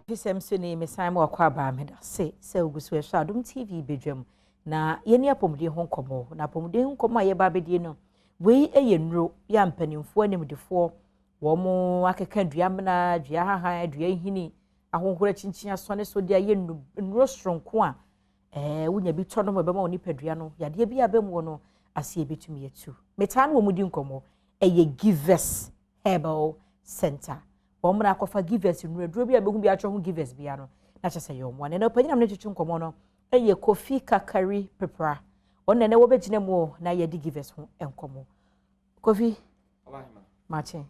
Fisɛm so ni mesan mu akɔ aba. Meda se sɛ ogu so ɛhwɛ Adom TV badwam na yɛne apɔmuden ho nkɔmmɔ. Na apɔmuden ho nkɔmmɔ a yɛba abɛdie no, wei yɛ nnuro yɛ a mpanimfoɔ animdefoɔ wɔn akeka dua mena, dua hahan, dua nhini ahohoro akyinkyin asɔne so de ayɛ nnuro soronko a wonya bi tɔ no ma ɛbɛma wo nipadua no yadeɛ bi a bɛmu no aseɛ bɛtumi atu. Metaa no wɔ mu di nkɔmmɔ ɛyɛ Givers Herbal Center. Wɔn na akɔfa Givers nnuro aduro bi a bɛhu bi atwerɛ ho Givers bia no na kyerɛ sɛ yɛ wɔn. Na ɔpanyin am ne twetwe nkɔmmɔ no ɛyɛ Kofi Kakari Pepra. Wɔn na ɛnɛ wɔbɛgyina mu na yɛde Givers ho nkɔmmɔ. Kofi, makye.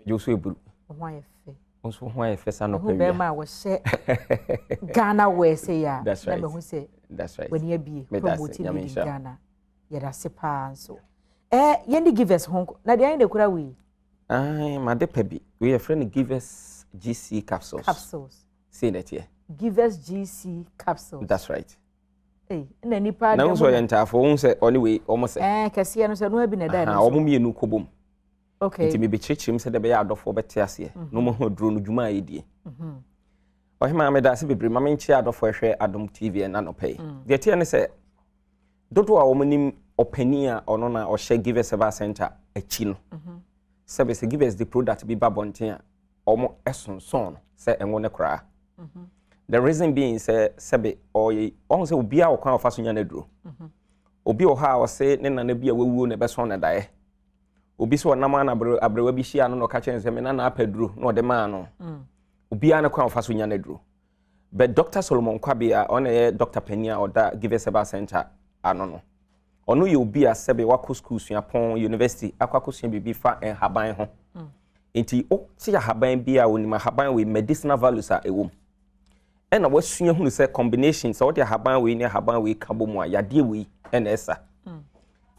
Gye so eburu. Ho ayɛ fɛ. Nso ho ayɛ fɛ sa nɔpɛ wia. Bɛrima a wɔhyɛ Ghana wear sɛ yɛ a That's na right. mehu sɛ That's right. w'ani abie. Meda ase, promote Nyame made in nhyira. Ghana. Yɛda ase paa nso. Yɛne Givers ho na deɛ ayɛ na ekura wei? Ai, made pa bi. Wei yɛfrɛ no Givers GC capsules. Capsules. Sei na ɛteɛ. Givers GC capsules. That's right. Ei, na nipa Na wo nso ɔyɛ ntaafo, wohu sɛ ɔne wei ɔmo sɛ. Kɛseɛ no sɛ no bi na ɛda Aha, ɛno ɔmo so. mmienu kɔ bom. Nti mebɛkyerɛkyerɛ mu sɛ deɛ ɛbɛyɛ adɔfoɔ bɛte aseɛ na ɔmo hu aduro no dwuma a yɛdie. Ɔhema, meda ase bebree. Ma menkyerɛ adɔfoɔ ɛhwɛ Adom TV ɛna nɔpɛ yi. Deɛ ɛteɛ ne sɛ dodoɔ a wɔn nim ɔpanin a ɔno na ɔhyɛ Givers Herbal Center akyi no, sɛbe sɛ Givers de product bi ba bɔnten a, ɔmo ɛsonson no sɛ ɛnwo ne koraa. The reason being sɛ sɛbe ɔyɛ ɔho sɛ obiara wɔ kwan a ɔfa so nya n'aduro. Obi wɔ hɔ a ɔse ne nana bi a wawuo na ɛbɛsɔn ne daeɛ. Obi sɛ ɔnam ana aberewa bi hyia no na ɔka kyerɛ no sɛ me nana apɛ duro na ɔde maa no. Obiara ne kwan a ɔfa so nya n'aduro. But Dr Solomon Kwabe a ɔna yɛ doctor panyin a ɔda Givers Herbal Center ano no, ɔno yɛ obi a sɛbe wakɔ school suapɔn university akɔ akɔsua biribi fa nhaban ho. Nti wote ahaban bi a, onim ahaban wei medicinal values a ɛwɔ mu, ɛna wasua hunu sɛ combination, sɛ wode ahaban wei ne ahaban wei ka bɔ mu a, yadeɛ wei ɛna ɛsa.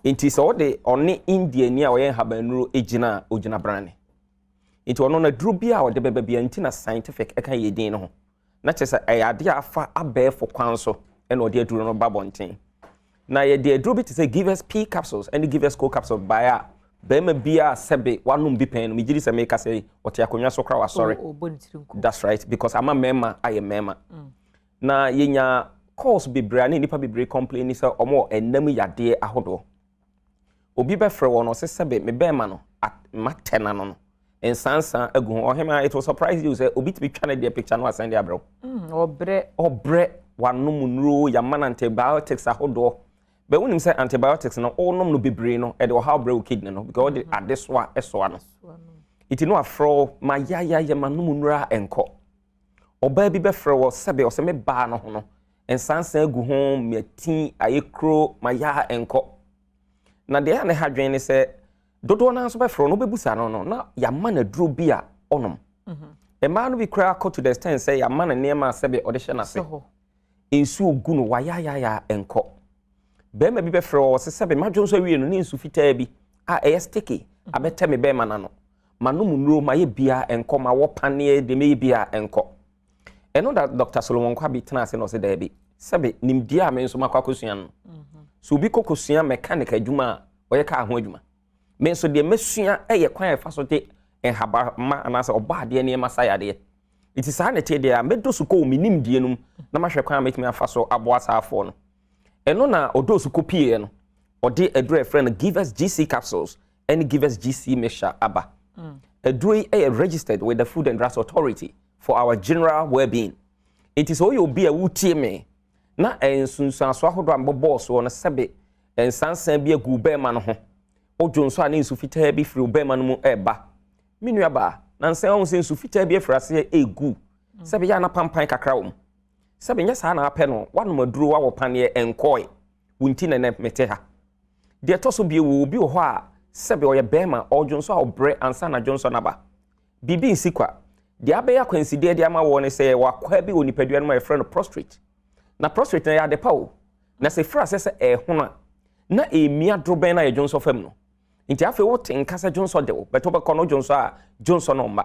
Nti sɛ wode ɔne Indiani a ɔyɛ nhabannuro gyina a, ogyina brane. Nti ɔno no aduro bi a ɔde bɛba bia nti na scientific ɛka yɛ din no ho na kyerɛ sɛ ɛyɛ adeɛ a afa abɛɛfo kwan so ɛna ɔde aduro no ba bɔnten. Na yɛde aduro bi te sɛ Givers P capsules ɛne Givers Co capsules baeɛ a, bɛrima bi a sɛbe wanom bi pɛn no, megye di sɛ meka sɛ ɔte akonnwa so koraa wasɔre. Ɔbɔ ne tiri nko. That's right, because ama mmarima ayɛ mmarima. Na yɛnya calls bebree a ne nnipa bebree complain sɛ ɔmo wɔ ɛnam yadeɛ ahodoɔ. Obi bɛfrɛ wɔn, ɔsɛ sɛbe me bɛrima no matɛ n'ano no nsansan agu ho. Ɔhema, it will surprise you sɛ obi tumi twa ne deɛ picture no asan de abrɛw. Ɔbrɛ. Ɔbrɛ, wanom nnuro, yɛama no antibiotics ahodoɔ bɛ. Wonim sɛ antibiotics no ɔnom no bebree no, ɛde ɔhaw brɛ wo kidney no because ɔde ade soa ɛsoa no. Nti no afrɛ wo ma yayayɛ ma nom nnuro a ɛnkɔ. Ɔbaa bi bɛfrɛ wɔ, sɛbe ɔsɛ me baa no ho no nsansan agu ho, mati ayɛ kuro ma ya ɛnkɔ. Na deɛ a ne ha dwen ne sɛ dodoɔ no nso bɛfrɛ no, wobɛbusa no na yɛama no aduro bi a ɔnom. Mmaa no bi koraa kɔ to the extent sɛ yɛama no nneɛma a sɛbe ɔde hyɛ n'ase, sɛ hɔ nsuo gu no, wayayaya nkɔ. Bɛrima bi bɛfrɛ wɔ sɛ sɛbe madwo nso awie no ne nsu fitaa bi a ɛyɛ sticky abɛtɛ me bɛrima n'ano, ma nom nnuro ma yɛ bia nkɔ, ma wɔ paneɛ deɛ mɛyɛ bia nkɔ. Ɛno da Dr Solomon Kwabi tena ase na ɔsɛ daabi, sɛbe nimdeɛ a me nso makɔ akɔsua no so, obi kɔ kɔsua mechanic adwuma a ɔyɛ kaa ho adwuma, me nso deɛ mɛsua ɛyɛ kwan a ɛfa so de nhabama anaasɛ ɔbɔ adeɛ nneɛma sa yadeɛ. Nti saa na ɛteɛ deɛ a mɛdɔ so kɔ wɔ me nimdeɛ no mu na mahwɛ kwan a mɛtumi afa so aboa saafoɔ no. Ɛno na ɔdɔ so kɔ pieɛ no, ɔde aduro a yɛfrɛ no Givers GC capsules ɛne Givers GC mixture aba. Aduro yi ɛyɛ registered with the Food and Drugs Authority for our general well-being. Nti sɛ woyɛ obi a wotie me na nsunsuanso ahodoɔ a mbɔbɔɔ soɔ no, sɛbe nsansan bi agu wo bɛrima no ho, wodwo nso a ne nsu fitaa bi firi wo bɛrima no mu ɛreba, me nua baa na nsɛn ɔho sɛ nsu fitaa bi afiri aseɛ ɛregu, sɛbe yɛ ana pampan kakra wɔ mu, sɛbe nyɛ saa na apɛ no, woanom aduro, woawɔ paneɛ, ɛnkɔe wo. Nti na nɛ mete ha. Deɛ ɛtɔ so bio, wɔ obi wɔ hɔ a sɛbe ɔyɛ bɛrima, ɔdwo nso a ɔbrɛ ansa na dwo nso naba. Biribi nsi kwa. Deɛ abɛyɛ akwansideɛ de ama wɔ ne sɛ yɛwɔ akwaa bi wɔ nipadua no mu a yɛfrɛ no prostate. Na prostate no yɛ ade pa o, na sɛ firi asɛ sɛ ɛhono a, na ɛmia dorobɛn no a yɛdwo nsɔ fam no. Nti afei wote nka sɛ dwonsɔ de wo bɛtɛ, wobɛkɔ no dwonsɔ a dwonsɔ no mma,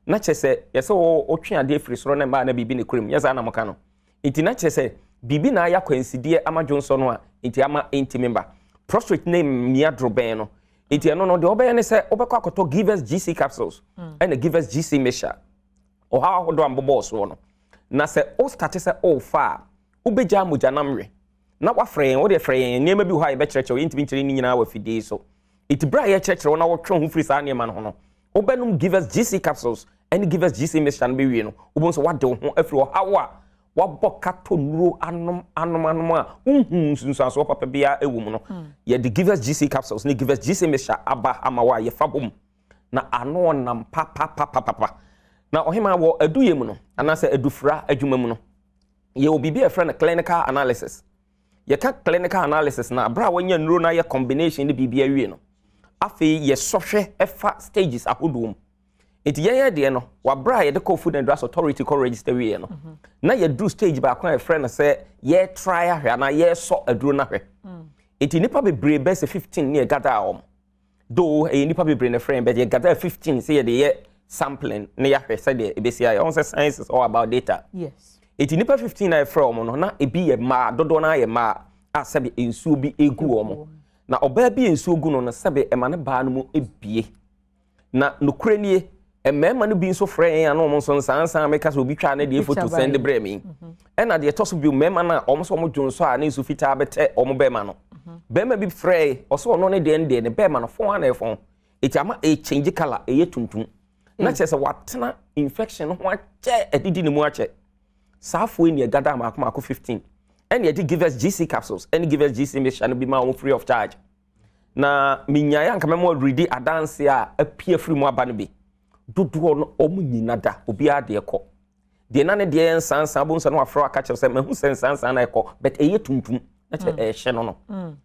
na kyerɛ sɛ yɛsɛ wotwe adeɛ firi soro ne mmaa na biribi ne kurom nyɛ saa na moka no. Nti na kyerɛ sɛ biribi na ayɛ akwansideɛ ama dwonsɔ no a nti ama ntimi mba. Prostate ne mia dorobɛn no. Nti ɛno no deɛ wobɛyɛ ne sɛ wobɛkɔ akɔtɔ Givers GC capsules ɛna Givers GC mixture. Ɔhaw ahodoɔ a mbobɔɔ soɔ no. Na sɛ wo start sɛ worefa a, wobɛgyaa mogyanam we na woafrɛ yɛn, wodeɛ frɛ yɛn, nneɛma bi wɔ hɔ a yɛbɛkyerɛkyerɛ wo, yɛntumi nkyerɛ ne nyinaa wɔ afidie yi so. Enti berɛ a yɛkyerɛkyerɛ wo na wotwe wo ho firi saa nneɛma no ho no, wobɛnom Givers GC capsules ne Givers GC mixture no bɛwie no, wobɛhu sɛ woade wo ho afiri ɔhaw a woabɔ ka tɔ nnuro anom anom anom a wonhuu nsunsuansoɔ papa biara wɔ mu no. Yɛde Givers GC capsules ne Givers GC mixture aba ama wo a yɛfa bom na ano ɔnam papapapapa. Na ɔhemaa wɔ aduyɛ mu no anaasɛ adufra adwuma mu no, yɛwɔ biribi a yɛfrɛ no clinical analysis. Yɛka clinical analysis no a, berɛ a wɔanya nnuro no ayɛ combination ne biribi awie no, afei yɛsɔhwɛ ɛfa stages ahodoɔ mu. Nti yɛn yɛ deɛ no, waberɛ a yɛde kɔ Food and Drugs Authority kɔ register wieɛ no, na yɛduru stage baako a yɛfrɛ no sɛ yɛtry ahwɛ anaa yɛsɔ aduro no ahwɛ. Nti nnipa bebree bɛyɛ sɛ 15 ne yɛgadaa wɔn. Though ɛyɛ nnipa bebree na ɛfrɛ yɛn, but yɛgadaa 15 sɛ yɛde yɛ sampling na yɛahwɛ sɛdeɛ ɛbɛsi ayɛ. Ɔhu sɛ science is all about data. Yes. Enti nnipa 15 a yɛfrɛ wɔn no, na ebi yɛ mmaa, dodoɔ no ara yɛ mmaa a sɛbe nsuo bi regu wɔn. Na ɔbaa bi a nsuo gu no no, sɛbe ɛma ne baa no mu bue. Na nokorɛ nie, mmarima no bi nso frɛ yɛn a na wɔn nso nsansan meka sɛ obi twaa ne deɛ foto sɛn de brɛɛ me yi. Ɛna deɛ ɛtɔ so bio, mmarima no a wɔn nso wɔn dwonsɔ a ne nsu fitaa bɛtɛ wɔn bɛrima no. Barima bi frɛɛ, ɔsɛ ɔno ne deɛ ne deɛ ne bɛrima no fɔn a na ɛfɔn. Eti ama ɛkyɛngye kala, ɛyɛ tuntum. Na kyerɛ sɛ watena infection no ho akyɛ, adidi ne mu akyɛ. Saa afoɔ yi na yɛgada mmaako mmaako 15. Ɛna yɛde Givers GC capsules ɛne Givers GC mixture no bi ma wɔn free of charge. Na menyaeɛ anka mɛma wɔredi adanse a apue afiri mu aba no bi. Dodoɔ no wɔn nyina da, obiara deɛ kɔ. Deɛ na ne deɛ yɛ nsansan, wobɛhu sɛ na wafrɛ wo aka kyerɛ sɛ mahu sɛ nsansan na ɛkɔ, but ɛyɛ tuntum, na kyerɛ ɛrehyɛ no no.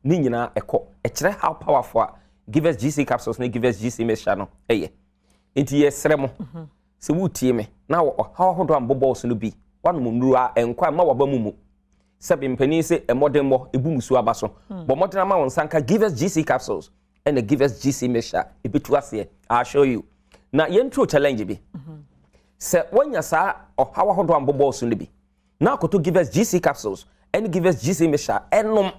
Ne nyinaa ɛkɔ. Ɛkyerɛ how powerful a Givers GC capsules ne Givers GC mixture no yɛ. Nti yɛsrɛ mo, sɛ woretie me na wɔ ɔhaw ahodoɔ a mbobɔɔ so no bi, woanom nnuro a ɛnkɔ a mma w'aba mu mmu. Sɛbe mpanin se mmɔdenmmɔ ebu musuo aba so. Bɔ mmɔden ama wo nsa nka Givers GC capsules ɛna Givers GC mixture ebetu aseɛ. I assure you. Na yɛnturo challenge bi. Sɛ woanya saa ɔhaw ahodoɔ a mbobɔɔ so no bi na akɔtɔ Givers GC capsules ɛne Givers GC mixture ɛnom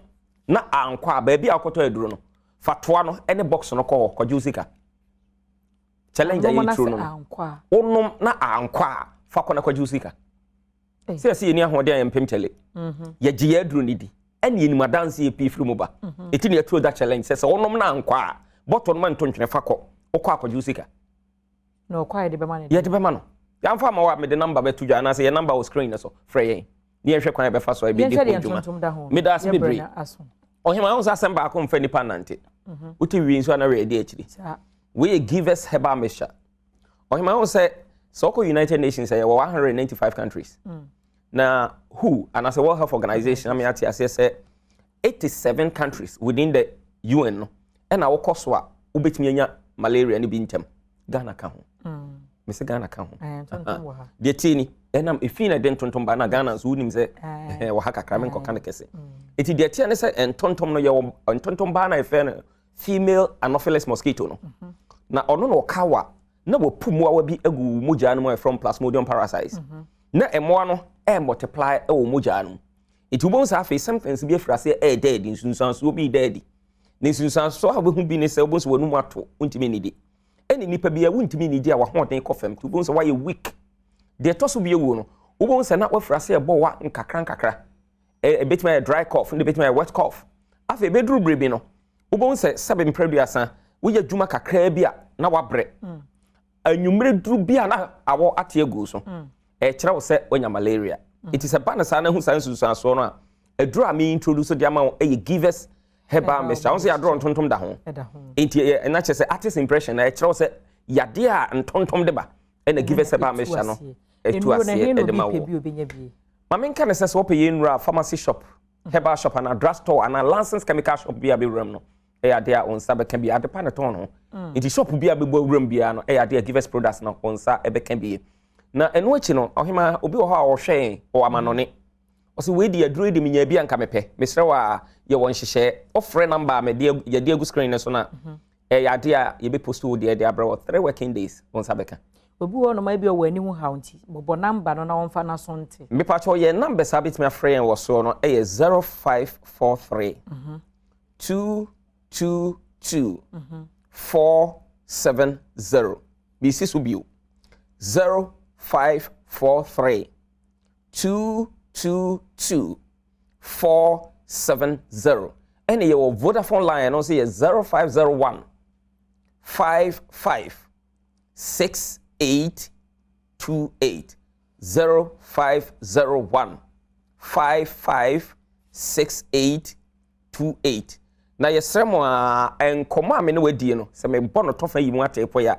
na ankɔ a, baabi a wokɔtɔ aduro no, fa toa no ɛne box no kɔ hɔ kɔgye wo sika. Challenge a yɛturo no no, wonom na ankɔ a, fa kɔ na kɔgye wo sika. Sɛ yɛsɛ yɛni ahoɔden a yɛmpem kyɛle. Yɛgye yɛ aduro no di. Ɛne yɛnim adanse yɛ pii firi mu ba. Ɛti ne yɛturo da challenge sɛ sɛ wonom na ankɔ a, bɔtɔ no ma nto ntwene fa kɔ. Wokɔ akɔgye wo sika. Na ɔkɔ a yɛde bɛma no. Yɛde bɛma no. Yɛamfa ama wo a, mede number bɛto dwa anaasɛ yɛ number wɔ screen no so. Frɛ yɛn ne yɛnhwɛ kwan a yɛbɛfa so a yɛbɛdi ho dwuma. Meda ase bebree. Ɔhema, wo sɛ asɛm baako mfa nipa nante. Wote wie nso a na wɛ adi akyiri. Wei yɛ Givers Herbal Mixture. Ɔhema, wo sɛ sɛ ɔkɔ United Nations a yɛwɔ 195 countries. Na WHO anaasɛ World Health Organization ama yɛate aseɛ sɛ 87 countries within the UN no ɛna wokɔ so a wobɛtumi anya malaria no bi ntɛm. Ghana ka ho. Mese Ghana ka ho. Deɛ tie ni, ɛnam efi na ɛde ntontom ba na Ghana nso wonim sɛ wɔ ha kakra menkɔka no kɛse. Eti deɛ teɛ ne sɛ ntontom no yɛwɔ ntontom baa na yɛfrɛ no female anopheles mosquito no. Na ɔno na ɔka wa na wapu mmoawa bi agu mogya no mu a yɛfrɛ no plasmodium parasites. Na mmoa no ɛɛ multiply wɔ mogya no mu. Eti wobɛhu sɛ afei symptoms bi afiri aseɛ ɛɛda adi, nsunsuansoɔ bi reda adi. Na nsunsuansoɔ a wobɛhu bi ne sɛ wobɛhu sɛ w'anum ato, wontumi nnidi. Ɛne nipa bi a wontumi nnidi a w'ahoɔden kɔ fam, nti wobɛhu sɛ woayɛ weak. Deɛ ɛtɔ so bio no, wobɛhu sɛ na woafiri aseɛ ɛbɔ wa nkakra nkakra. Ɛbɛtumi ayɛ dry cough, na ɛbɛtumi ayɛ wet cough. Afei ɛbɛduru berɛ bi no, wobɛhu sɛ sɛbe mprɛduasa, woyɛ adwuma kakraa bi a na wabrɛ. Anwummerɛ duru bi a na awɔ ate agu so. Ɛkyerɛ wo sɛ woanya malaria. Nti sɛ ba no saa na hu saa nsunsuansoɔ no a, aduro a me introduce de ama wo ɛyɛ Givers Herbal Mixture. Wo sɛ yɛadorɔ ntontom da ho. Nti ɛna kyerɛ sɛ artist impression na ɛkyerɛ wo sɛ yadeɛ a ntontom de ba ɛna Givers Herbal Mixture no ɛtu aseɛ ɛde ma wo. Ma menka ne sɛ sɛ wopɛ yɛn nnuro a pharmacy shop, herbal shop anaa drug store anaa licensed chemical shop bi a bɛwura mu no ɛyɛ adeɛ a wo nsa bɛka bi. Ade pa ne tɔn no. Nti shop bi a bɛbɔ awura mu biara no ɛyɛ adeɛ a Givers products no wo nsa ɛbɛka bi. Na ɛno akyi no, ɔhema obi wɔ hɔ a ɔhwɛ yɛn ɔwɔ amanɔne. Ɔsɛ wei di aduro yi de menya bi a nka mepɛ. Mesrɛ wo a yɛwɔ nhyehyɛɛ. Wofrɛ number a mede yɛde agu screen no so no a, ɛyɛ adeɛ a yɛbɛpost wo deɛ de abrɛ wɔ 3 working days wo nsa bɛka. Obi wɔ hɔnom a ebi ɔwɔ ani ho haw nti, bobɔ number no na ɔmfa n'aso nte. Mepakyɛw yɛn numbers a wobɛtumi afrɛ yɛn wɔ soɔ no yɛ 0543 222 470. Mesi so bio. 0543. 222 470. Ɛne yɛwɔ Vodafone line no nso yɛ 0501 55 68 28, 0501 55 68 28. Na yɛsrɛ mo a, nkɔmmɔ a me ne wadie no, sɛ mebɔ no tɔfa yi mu atee a,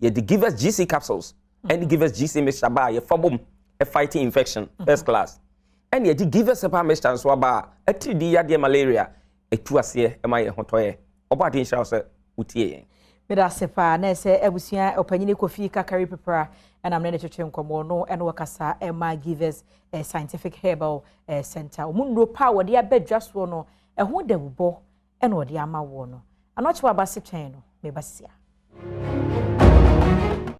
yɛde Givers GC capsules ɛne Givers GC mixture ba a yɛfa bom fighting infection first class, ɛne yɛde Givers herbal mixture nso aba a atiridii yadeɛ, malaria, ɛtu aseɛ ɛma yɛn ho tɔyɛ. Ɔbɔ ade nhyira wo sɛ wotie yɛn. Meda ase paa. Na ɛsɛ abusua ɔpanyini Kofi Kakari Pepra ɛnam ne ne twetwe nkɔmmɔ no, ɛne wɔkasa ɛma Givers Scientific Herbal Center. Ɔmo nnuro pa a wɔde abɛdwa soɔ no, ɛho dawubɔ ɛna wɔde ama wɔ no. Anɔkye wɔ aba se twɛn no, meba sia.